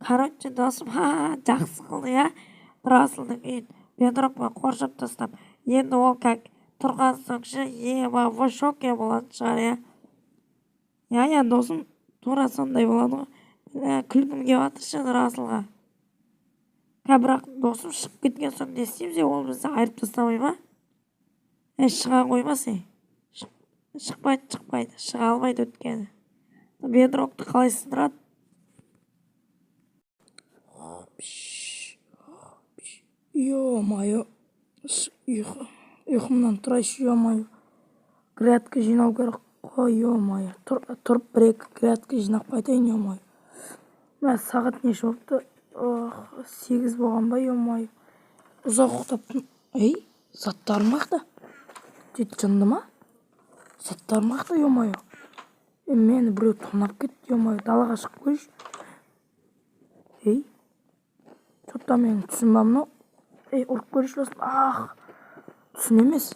Короче, досым, ха, жақсы қылды, иә. Нұрасылдың үйін бедрокпен қоршап тастап, енді ол как тұрған соң ше, ема, в шоке болатын шығар, иә. Иә, иә, досым, тура сондай болады ғой. Бля, күлкім келіп жатыр ше Нұрасылға. Бірақ досым, шығып кеткен соң не істейміз, ол бізді айырып тастамай ма? Шыға қоймас, ей. Шықпайды, шықпайды, шыға алмайды өйткені. Бедрокты қалай сындырады? Ё-моё, ұйқымнан тұрайыншы, ё-моё. Грядка жинау керек қой, ё-моё. Тұрып бір-екі грядка жинап қайтайын, ё-моё. Мә, сағат неше болыпты? Ох, 8 болған ба, ё-моё. Ұзақ ұйықтаппын. Ей, заттарым қаяқта? Жынды ма? Заттарым қаяқта, ё-моё? Мені біреу тонап кетті, ё-моё. Далаға шығып көрейінші. Ей, чё-то менің түсім ба мынау? Ей, ұрып көрейінші басын. Ах, түсім емес.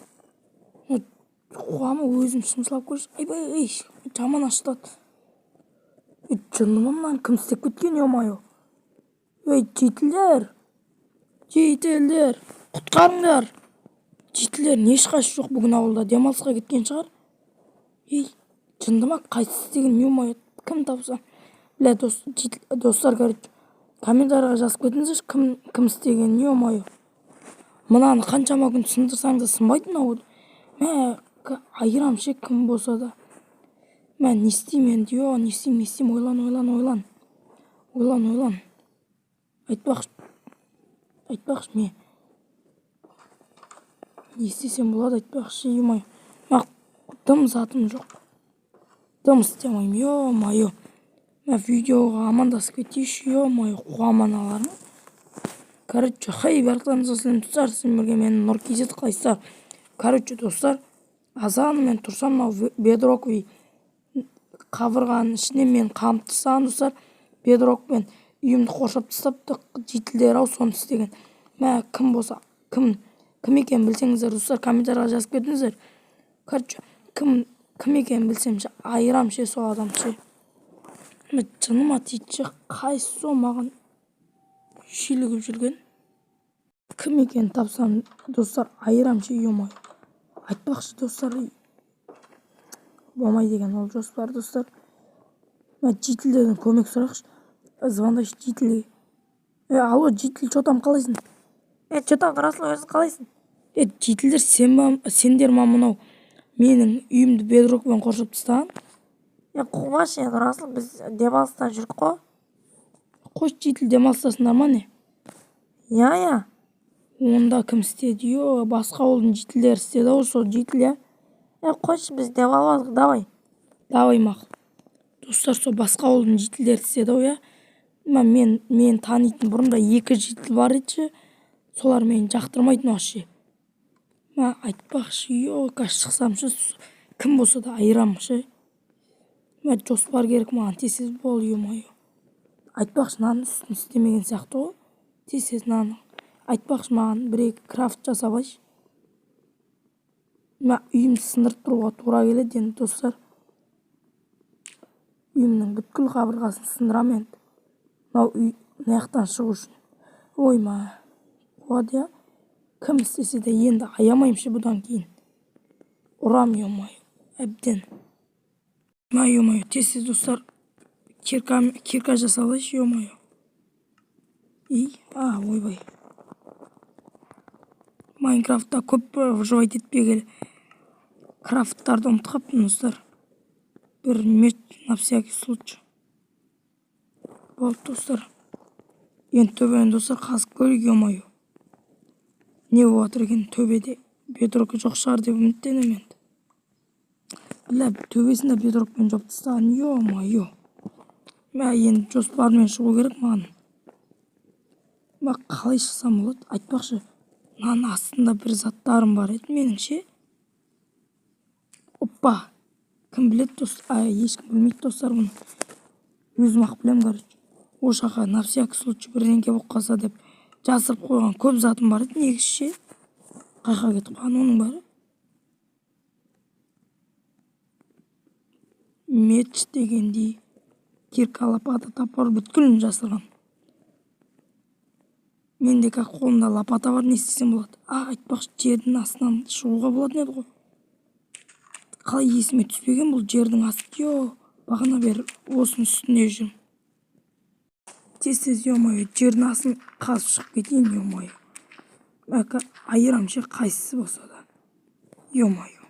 Қуама, өзім шымшылап көрейінші. Айбай, ей, жаман ашытады. Ей, жынды ма, мынаны кім істеп кеткен, ё-моё? Ей, жительдер! Жительдер, құтқарыңдар! Жительдердің ешқайсысы жоқ бүгін ауылда, демалысқа кеткен шығар. Ей, жынды ма, қайсысы істеген, ё-моё, кім тапса. Бля, достар, короче, комментарийға жазып кетіңіздерші, кім істегенін, ё-моё. Мынаны қаншама күн сындырсаң да сынбайды мынау. Мә, айырам ше, кім болса да. Мә, не істеймін енді, ё, не істеймін, не істеймін, ойлан, ойлан, ойлан. Ойлан, ойлан. Айтпақшы, айтпақшы, мен не істесем болады, айтпақшы, ё-моё. Мә, дым затым жоқ. Дым істей алмаймын, ё-моё. Мә, видеоға амандасып кетейінші, ё-моё, қуаман аналарың. Короче, хей, барлықтарыңызға сәлем, достар, сіздермен бірге мен Нұр KZ, қалайсыздар? Короче, достар, азанымен тұрсам, мынау бедроковый қабырғаның ішіне мен қамып тастаған, достар. Бедрокпен үйімді қоршап тастапты жительдер ау соны істеген. Мә, кім болса, кім екенін білсеңіздер, достар, комментарийға жазып кетіңіздер. Короче, кім екенін білсем ше, айырам ше сол адамды ше. Мә, жыныма тиді ше, қайсысы сол маған шүйлігіп жүрген. Кім екенін тапсам, достар, айырам ше, ё-моё. Айтпақшы, достар, болмайды екен ол жоспар, достар. Мә, жительдерден көмек сұрайықшы. Звондайшы жительге. Алло, житель, чё там, қалайсың? Чё там, Нұрасыл, өзің қалайсың? Жительдер, сен ба, сендер ма мынау менің үйімді бедрокпен қоршап тастаған? Қумашы, Нұрасыл, біз демалыста жүрік қой. Қойшы, житель, демалыстасыңдар ма, не? Иә, иә. Онда кім істеді, ё, басқа ауылдың жительдері істеді ау сол житель, иә? Қойшы, біз демалып алдық, давай. Давай, мақұл. Достар, сол басқа ауылдың жительдері істеді ау, иә? Мә, мен танитын бұрында екі житель бар еді ше, солар мені жақтырмайтын вообще. Мә, айтпақшы, ё, қазір шықсам ше, кім болса да айырам ше. Мә, жоспар керек маған, тез-тез бол, ё-моё. Айтпақшы, мынаның үстін істемеген сияқты ғой. Тез-тез мынаны. Айтпақшы, маған бір-екі крафт жасап алайыншы. Мә, үйімді сындырып тұруға тура келеді енді, достар. Үйімнің бүткіл қабырғасын сындырам енді. Мынау үй мына жақтан шығу үшін. Ой, мә, қуады, иә. Кім істесе де енді аямаймын ше бұдан кейін. Ұрам, ё-моё, әбден. Мә, ё-моё, тез-тез, достар, кирка жасап алайыншы, ё-моё. Ей, а, ойбай. Майнкрафтта көп выживать етпегелі крафттарды ұмытып қалыппын, достар. Бір меч на всякий случай. Болды, достар. Енді төбені, достар, қазып көрейік, ё-моё. Не болып жатыр екен төбеде? Бедрок жоқ шығар деп үміттенемін енді. Бля, төбесін де бедрокпен жауып тастаған, ё-моё. Мә, енді жоспармен шығу керек маған. Мә, қалай шықсам болады? Айтпақшы, мынаның астында бір заттарым бар еді менің ше. Оппа. Кім біледі, дос? Ешкім білмейді, достар, бұны. Өзім ақ білемін, короче. Ол жаққа на всякий случай бірдеңке болып қалса деп жасырып қойған көп затым бар еді негізі ше. Қайқа кетіп қалған оның бәрі? Меч дегендей, кирка, лопата, топор бүткілін жасырған. Менде как қолымда лопата бар, не істесем болады? А, айтпақшы, жердің астынан шығуға болатын еді ғой. Қалай есіме түспеген бұл жердің асты, ё, бағана бері осының үстінде жүрмін. Тез-тез, ё-моё, жердің астын қазып шығып кетейін, ё-моё. Әка айырам ше, қайсысы болса да. Ё-моё.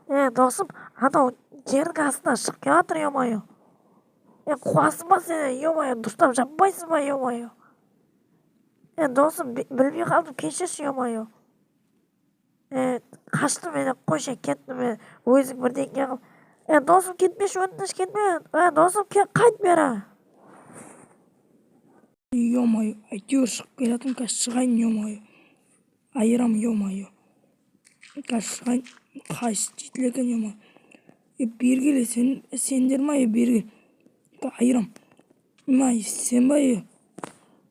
Е, досым, анау жердің астынан шығып келатыр, ё-моё. Е, қуасың ба сен, ё-моё, дұрыстап жаппайсың ба, ё-моё? Е, досым, білмей қалдым, кешірші, ё-моё. Е, қаштым мен, қойшы, кеттім мен, өзің бірдеңе қыл. Е, досым, кетпеші, өтініш, кетме. Е, досым, қайт бері. Ё-моё, әйтеуір шығып келе жатырмын, қазір шығайын, ё-моё. Айырам, ё-моё. Қазір шығайын, қайсы житель екен, ё-моё. Е, бері келе, сен, сендер ма, е, бері кел. Айырам. Ма, сен ба, е?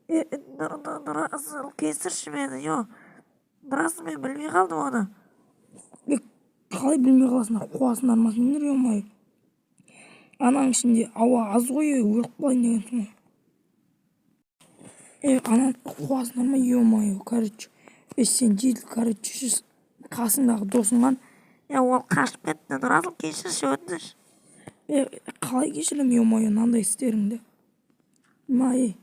Е, Нұрасыл, кешірші мені, ё. Нұрасыл, мен білмей қалдым оны. Е, қалай білмей қаласыңдар, қуасыңдар ма сендер, ё-моё. Ананың ішінде ауа аз ғой, е, өліп қалайын дегенсің ғой. Е, ана қуасыңдар ма, ё-моё, короче. Е, сен житель, короче, қасыңдағы досың қан. Е, ол қашып кетті, Нұрасыл, кешірші, өтініш. Е, қалай кешіремін, ё-моё, мынандай істеріңді? Ма, е,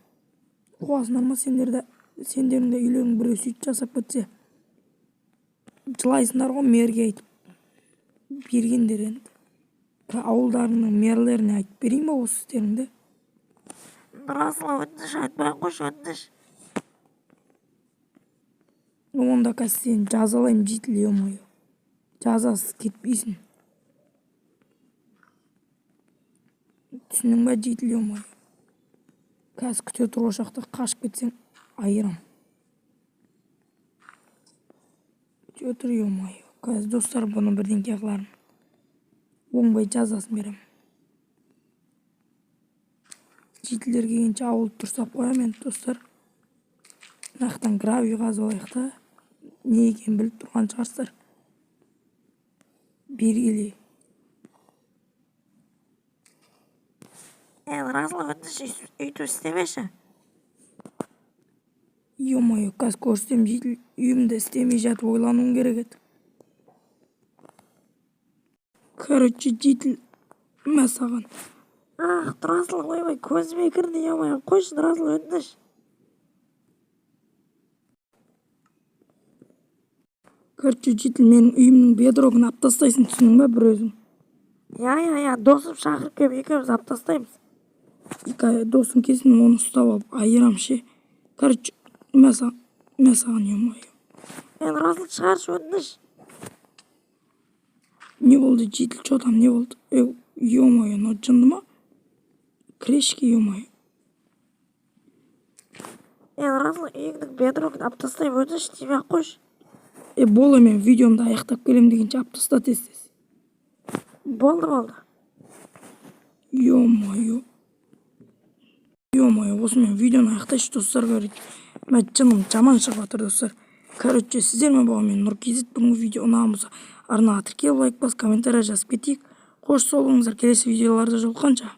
қуасыңдар ма сендер де, сендердің де үйлерің біреу сөйтіп жасап кетсе. Жылайсыңдар ғой мэрге айтып. Бергендер енді. Ауылдарыңның мэрлеріне айтып берейін ба осы істеріңді? Нұрасыл, өтініш, айтпай ақ қойшы, өтініш. Онда қазір сені жазалаймын, житель, ё-моё. Жазасыз кетпейсің. Түсіндің ба, житель, ё-моё? Қазір күте тұр, ол жақта қашып кетсең, айырам. Күте тұр, ё-моё. Қазір, достар, бұны бірдеңке қылармын. Оңбай жазасын беремін. Жительдер келгенше ауылды дұрыстап қоямын енді, достар. Мына жақтан гравий қазып алайық та. Не екенін біліп тұрған шығарсыздар. Бері келе. Е, Нұрасыл, өтініш, өйтіп істемеші. Ё-моё, қазір көрсетемін, житель, үйімді істемей жатып ойлануым керек еді. Короче, житель, мә саған. Ах, Нұрасыл, ойбай, көзіме кірді, ё-моё, қойшы, Нұрасыл, өтініш. Короче, житель, менің үйімнің бедрогын алып тастайсың, түсіндің ба, бір өзің? Я, я, я, досым шақырып келіп екеуміз алып тастаймыз. Досың келсін, оны ұстап алып айырам ше. Короче, мә саған, мә саған, ё-моё. Е, Нұрасыл, шығаршы, өтініш. Не болды, житель, чё там, не болды? Е, ё-моё, мынау жынды ма? Кірешке, ё-моё. Е, Нұрасыл, үйіңнің бедрогын алып тастаймын, өтініш, тимей ақ қойшы. Е, бола, мен видеомды аяқтап келемін дегенше алып таста тез-тез. Болды, болды. Ё-моё. Ё-моё, осымен видеоны аяқтайыншы, достар, короче. Мә, жыным жаман шығып жатыр, достар. Короче, сіздермен болған мен Нұр KZ. Бүгінгі видео ұнаған болса, арнаға тіркеліп, лайк басып, комментарий жазып кетейік. Қош сау болыңыздар, келесі видеоларда жолыққанша.